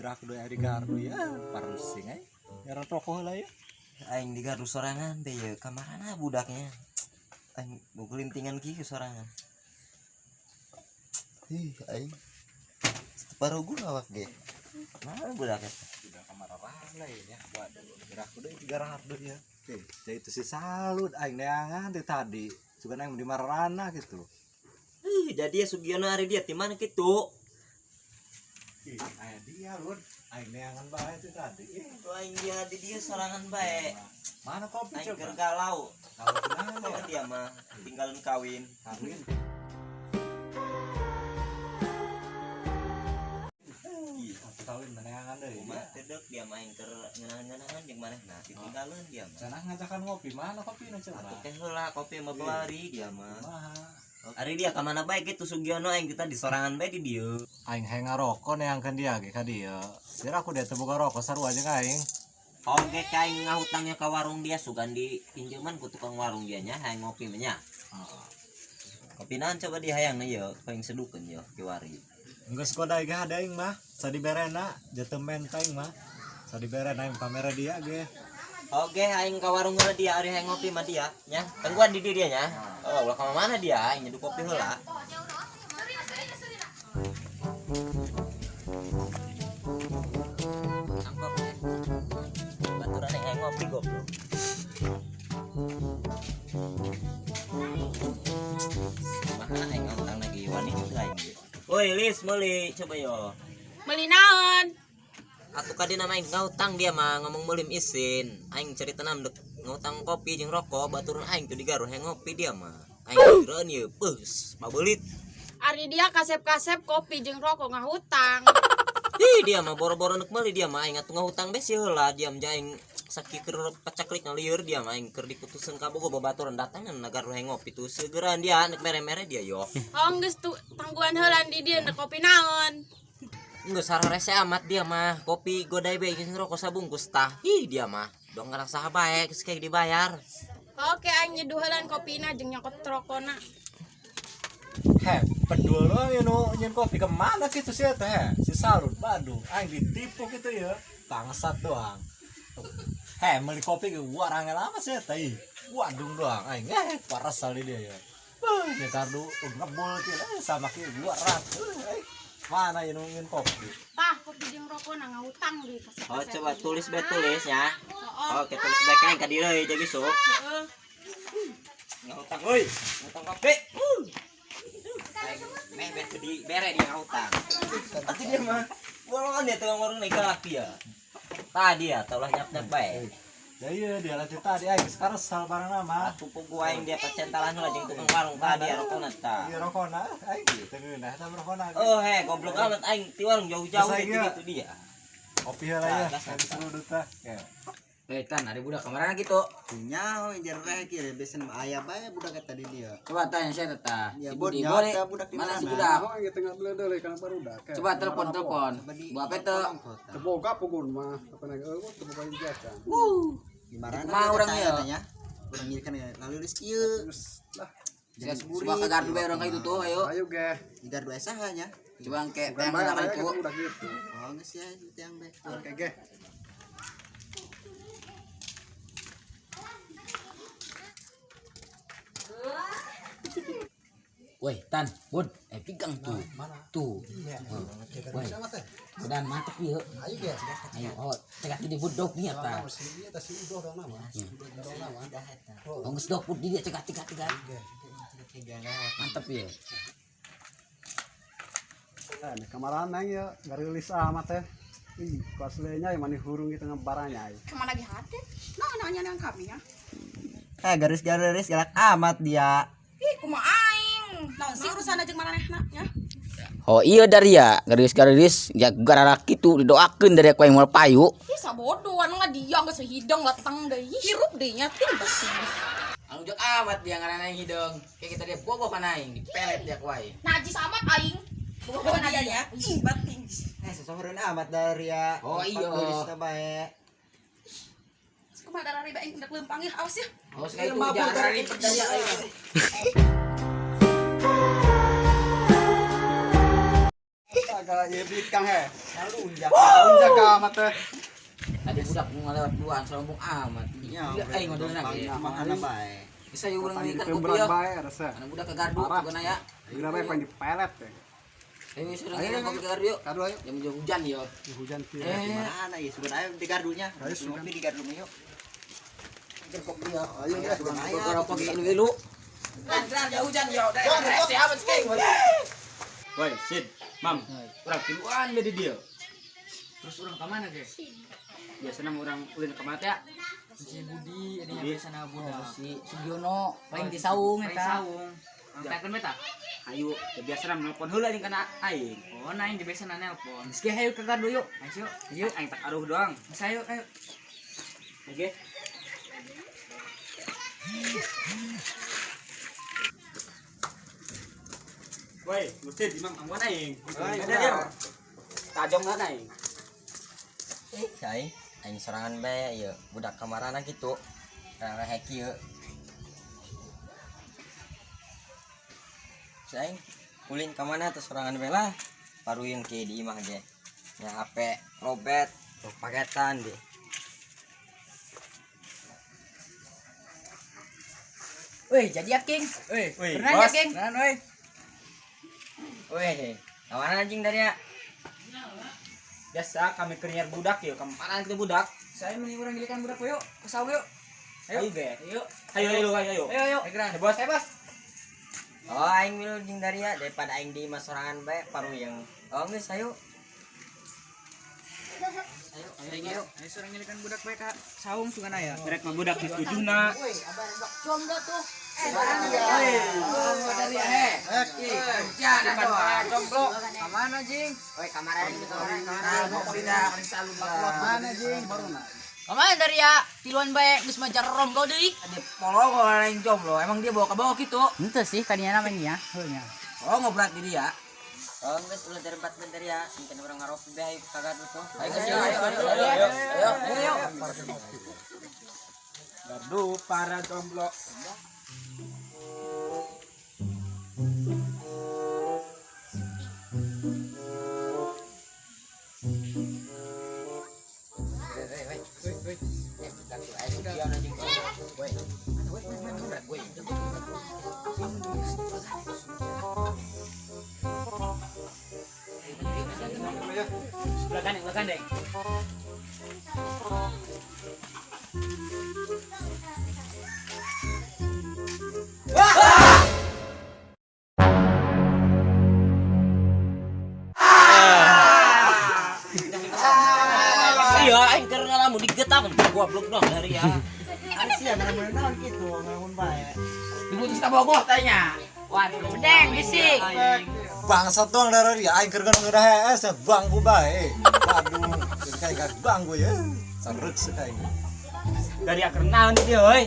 Gerak deui ari gardu ya, parusing ai. Ngaran rokok heula ya. Aing di gardu sorangan be ye kamarana budaknya. Aing gulintingan kieu sorangan. Ih, aing separuh gua awak ge. Mana budaknya? Udah kamarana ya. Waduh, gerak deui gardu ya. Eh, jadi itu si salut aing neangan ti tadi. Sugan aing di marana gitu. Ih, jadi ya Sugiono ari dia di mana kitu? Ih, aya dia lur. Aing neangan bae ti tadi. Ih, Tuh aing dia di dia sorangan bae. mana kopi Aing coba? keur galau. Kalau kunaon Oh, ya? dia mah tinggalin kawin. Kawin. Ih, Kawin meneangan deui. kumaha teh deuk dia mah aing keur ngeunaan-ngeunahan jeung manehna ditinggalin dia mah. Cenah ngajakan ngopi, mana kopina coba? Atuh teh heula kopi mah bari dia mah. Kumaha? Ari dia ka mana bae gitu Sugiono aing kita di sorangan bae di dieu. Aing hayang ngarokok neangkeun dia ge ka dieu. Biar aku dia teu boga rokok sarua jeung aing. Oge ka aing ngahutangnya ka warung dia sugan di pinjaman ku tukang warung dia nya hayang ngopi mah nya. Kopi naon coba dia hayang na ye, paling sedukeun ye kiwari. Geus kodai ge ada aing mah, sadiberena jateu menta aing mah. Sadiberena aing pamere dia ge. Oke, aing ka warung heula dia ari hayang ngopi mah dia nya. Tungguan di dia nya. Oh, ulah ka mana dia aing nyeduh kopi heula. Angkot ya. Baturan hayang ngopi goblok. Mana aing ngutang lagi wani teu aing. Woi, Lis, meuli coba yo. Meuli naon? Atuh kadi nama aing ngutang dia mah ngomong meulim isin. Aing cerita nam dek ngutang kopi jeung rokok baturan aing tuh di Garut hayang ngopi dia mah. Aing pikireun ieu, beus, pabelit. Ari dia kasep-kasep kopi jeung rokok ngahutang. Ih, dia mah boro-boro nek meuli dia mah aing atuh ngahutang bes ieu heula dia mah aing sakit keur pacaklik ngalieur dia mah aing keur diputuskeun ka Bogor babaturan datang na Garut hayang ngopi tuh segeran dia nek mere-mere dia yo. Oh geus tuh tangguhan heula di dieu nek kopi naon. Geus sararese amat dia mah kopi godai be jeung rokok sabungkus tah. Ih dia mah dong ngerasa bae geus kayak dibayar. Oke aing nyeduh heula kopina jeung nyokot rokona. Heh, pedul doang ya nu nyen kopi kemana gitu sih teh? Si Salut, Bandung, aing ditipu gitu ya. Bangsat doang. Heh, beli kopi ke warangnya lama sih teh. Waduh doang aing parah sekali dia ya. Beuh, nya kardu ngebul kieu sama kieu warat. Mana ya nu nyen kopi? Tah kopi jeung rokona ngahutang deui kasep-kasep. Oh coba tulis be tulis ya. Heeh. Oke tulis bae kain ka dieu jadi sok. Heeh. Ngahutang euy, ngahutang kopi. Meh be teu di bere dia ngahutang. Atuh dia mah bolongan dia tukang warung nih galak dia. Tadi ya taulah nyap-nyap bae. Ya iya dia lah tadi aing sekarang sal barang nama. Atuh pugu aing dia pacentalan heula jeung tukang warung tadi ya rokona tah. Iya rokona aing teu ngeunah eta rokona. Oh he goblok amat aing ti warung jauh-jauh Bisa gitu iya. gitu dia. Kopi heula ya, Gas, aing serudut tah. Ya. Eh, Tan, ada budak kamarana gitu. Nyaho jereh kieu besen aya bae budak eta di dieu. Coba tanya saya tata. Ya, Si Bud, Budi, nyawa boleh. teh budak di Mana si mana? budak? Oh, gitu tengah beli karena barudak. Coba telepon telepon. Bu apa itu? Teboga pugun mah, apa nih? Oh, teboga ijazah. Gimana Kumaha urang ieu? ya? Urang ieu kan ya, lalu geus kieu. Terus lah, Saya sebuah ke gardu bae urang ka itu tuh, ayo. ayo ge. Di gardu saha nya. Coba engke Bukan teh bayar ka aya itu. kan budak gitu. Oh geus ya tiang bae. Oke ge. Woi, Tan, Bud, pegang tuh. Mana? Tuh. Iya. Woi. Udah mantep ieu. Ayo ge. Ayo, oh, cegat di Bud dok nya tah. Si ieu teh si udoh dong nama. Udoh dong nama. Oh, geus dok Bud di dia cegat cegat cegat. Mantep ieu. Eh, kamaran nang ya garilis amat teh. Ih, kuaslenya yang mani hurung gitu ngebaranya. Kemana lagi hati? Nah, nanya nang kami ya. Eh garis-garis galak amat dia. Ih, kumaha aing? Naon sih urusan jeung maranehna nya? Oh iya dari ya garis-garis ya gara kitu didoakeun dari aku yang moal payu. Ih, sabodo anu mah dia geus hidung leteng deui. Hirup deui nya tim besi. Anu jok amat dia ngaran aing hideung. Kayak kita dia bogoh kana aing, dipelet dia ku aing. Najis amat aing. Bogohan ada ya. Ih, bating. Eh sesohoreun amat dari ya. Oh, iya. Tulis teh bae. Kumaha darah riba aing hendak leumpang ya, awas ya. Oh sekali itu jangan ribet dari aing. Agak ieu bikang he. Lunjak. Lunjak ka amat teh. Tadi budak mau ngalewat duaan sombong amat. Ya, Gila aing modelna ge. Makan bae. Bisa yuk urang belikan kopi Berat ya. bae rasa. Anak budak ke gardu Parah. bukan aya. Geura bae pengen dipelet teh. Ayo sudah ngirim kopi ke gardu yuk. Kadu ayo. Jam jam hujan yo. Hujan kieu. Eh, Mana ya sugan ayo di gardunya. Ayo, sugan. Ngopi di gardu yuk. Kopi ya. Ayo Ayo, sugan ayo. rokok ilu-ilu. Geran ya hujan yo. Rese amat sih. Woi, Sid, Mam, urang tiluan be di dieu. Terus orang ke mana ge? Biasana mah urang ulin ka mana teh? Ya? Si Budi, ini Budi. biasana budak. Si Sugiono paling di saung Paling eta. saung. Angkakeun beta. Ayo, ya biasana nelpon heula jeung kana aing. Oh, nah yang biasana nelpon. Geus ge hayu ke gardu yuk. Ayo, Ayo, aing tak aruh doang. geus ayo, ayo. Oke. Woi, mesti di Mam angguan aing. Woi, Ada dia. Tajong na aing. Eh, aing aing sorangan bae ieu budak kamarana kitu. Rehe kieu. Si aing ulin ka mana teh sorangan bae lah. Paruyung kieu di imah ge. Nya HP robet, paketan deh. Woi, jadi ya King. Woi, Woi, Beneran ya bos. King? beneran woi. Weh, kawan anjing dari ya. Biasa kami keur budak yeuh, kemana kitu budak? Saya mending urang gilikan budak we yuk. Ke saung yuk. Ayo ge. Ayo. Ayo ayo ayo ayo. Ayo, ayo. Ayo, geran. Bos, Ayo, Bos. Oh, aing milu jeung Daria daripada aing di imah sorangan bae paruyung. Oh, geus ayo. Ayo, ayo surang gilikan budak bae ka saung sugan aya. Rek mah budak geus tujuna. Woi, abang budak jomblo tuh. Dari eh. Hujan atuh. Jomblo. Ka mana jing? Woi, kamaran gitu. Mana jing baru na. Kemana dari ya? Tiluan bae geus majar romlo deui. Di polo orang jomblo, emang dia bawa ke bawah gitu. Ente sih kadinya namanya. Heuh nya. Oh, ngobrak di dia. Oh, geus ulah dari empat bentar ya. Mungkin urang ngaropi bae ayo ka gardu tuh. Ayo geus, ayo ayo ayo. Ayo ayo. Gardu para jomblo. Sebelah kanan, sebelah kanan. Iya, aing keur ngalamun digetak goblok dong dari ya. Asia ngalamun naon kitu, ngalamun bae. Diputus ka Bogor tanya. Waduh. Bedeng bisik. Bangsat doang dari dia aing keur ngeunah hees bangku bae. Waduh, kayak ganggu ya. Sarek sekali. Dari aker naon di dieu euy.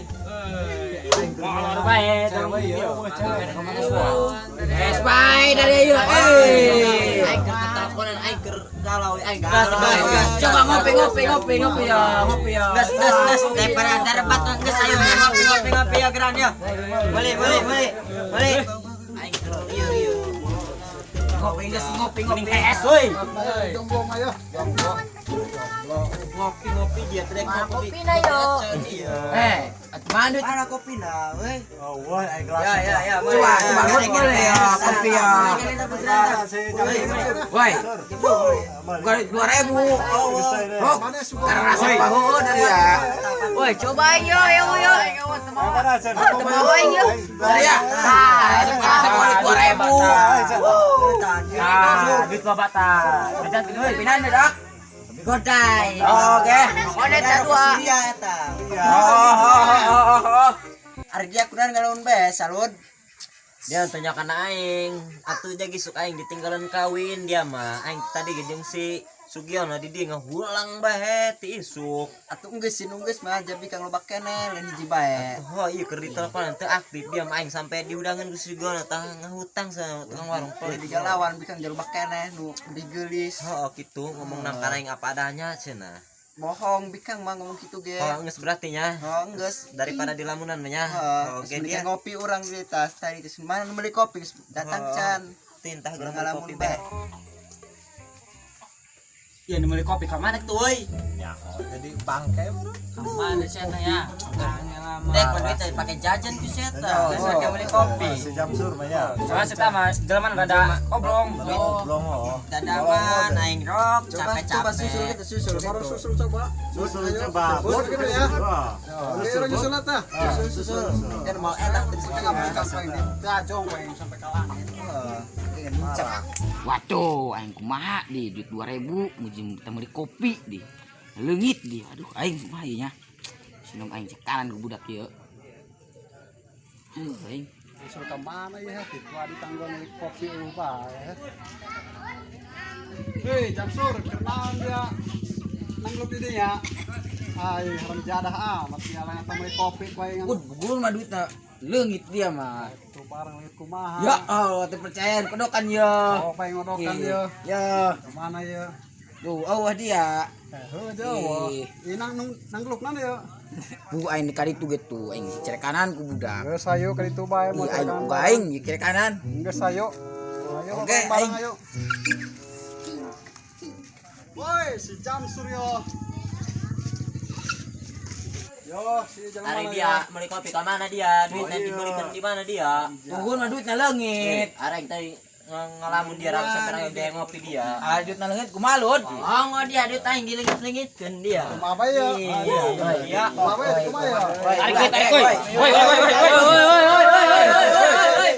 Molor bae dong Cewek ya, dieu. wah, cewek. Es bae dari ayo. Eh. Aing keur teleponan aing keur galau aing Gas galau. gas gas. Coba ngopi ngopi ngopi ngopi ya, ngopi ya. Gas gas gas daripada darebat geus ayo ngopi ngopi ngopi ya geran ya. Boleh boleh boleh. Boleh. Aing keur ieu ieu. Ngopi gas ngopi ngopi. Mending PS euy. Jomblo mah ya. Jomblo. Ngopi ngopi dia trek ngopi. Kopi na yo. Eh, atuh mana duit? Mana kopi na, woi. Oh, wah, aing gelas. Ya ya ya. Coba coba ngopi ya, kopi ya. Woi, bukan 2.000. Oh, karena rasa pahu dari ya. Woi, coba yo yo yo. Bawa yo. Dari ya. Ah, rasa 2.000. Ah, duit loba tah. Jajan euy. Pinan dah. Godai. Oke. Mana eta dua? Iya eta. Oh, oh, oh, oh, oh. Argia kurang ngalamun bae, salud. Dia tanya kana aing, atuh jadi sok aing ditinggalan kawin dia mah. Aing tadi ge jeung si Sugiono di dieu ngahulang bae ti isuk. Atuh geus sih geus mah jadi kang loba keneh lain hiji bae. Oh iya keur diteleponan teu aktif dia mah aing sampai diudangan ku Sugiono tah ngahutang sama tukang warung Lain pelit. digalawan bikang loba keneh nu digeulis. Oh gitu ngomong nang kana aing apa adanya cenah. Bohong bikang mah ngomong kitu ge. Oh geus berarti nya Oh geus. daripada di lamunan mah nya. Heeh, Oh, geus oke mendingan dia ngopi urang di tas tadi geus mana nu meuli kopi geus datang Oh. can. tintah Urang geura ngalamun kopi bae. bae. Iya nu meuli kopi ka mana tuh euy? Ya, jadi bangke bro. Mana sih eta ya? Angel lama. Dek, duit tadi pakai jajan ku si eta. Geus make meuli kopi. Si Jamsur mah ya. Soalnya si eta mah jelema rada oblong. Oblong oh. Dadaman aing rok Coba coba susul capek-capek. kita susul Baru gitu. susul coba. Susul coba. Susul gitu ya. Wah. Oke, orang nyusul tah. Susul. Kan mau enak dari Kita nggak beli sampai di tajong wae sampai ke langit. Waduh, aing kumaha di duit 2000 muji teu meuli kopi di. Leungit di. Aduh, aing kumaha ieu nya. Sinong aing cekalan ku budak ieu. Aduh, aing. Susul ke mana ya? Di ditanggung beli kopi eueuh bae. Hei, Jamsur, kenaon dia? Nanglup di dinya. Ay, haram jadah amat dia lah eta meuli kopi ku aing. Ud, gua mah duitna leungit dia mah. Tuh bareng leungit kumaha. Ya Allah, teu percayaan kodokan ya. Oh, paling ngodokan dia. Ya, Kemana ya? tuh Allah dia. Eh, heuh jauh. Ih. Ih, nang nangglupna ya. Bu aing di kaditu gitu, aing kiri kanan ku budak. Geus ayo ka ditu bae Ih, motor aing kanan. ku aing di kiri kanan. Geus ayo. Ayo Oke, bareng aing. ayo. Woi, si Jamsur yo. Yo, si jalan Ari mana dia ya? meuli kopi ka mana dia? Duitnya Oh, iya. dibelikan di mana dia? Puhun mah duitna leungit. Arek tadi ngelamun dia rame sampai rame dia ngopi dia. Ah, duitna leungit kumaha lud? Oh, dia duit aing dilengit-lengitkeun dia. Kumaha bae ya? Iya. Kumaha bae kumaha ya? Tarik euy, tarik euy. Woi woi woi woi woi. Woi, woi, woi, woi, woi.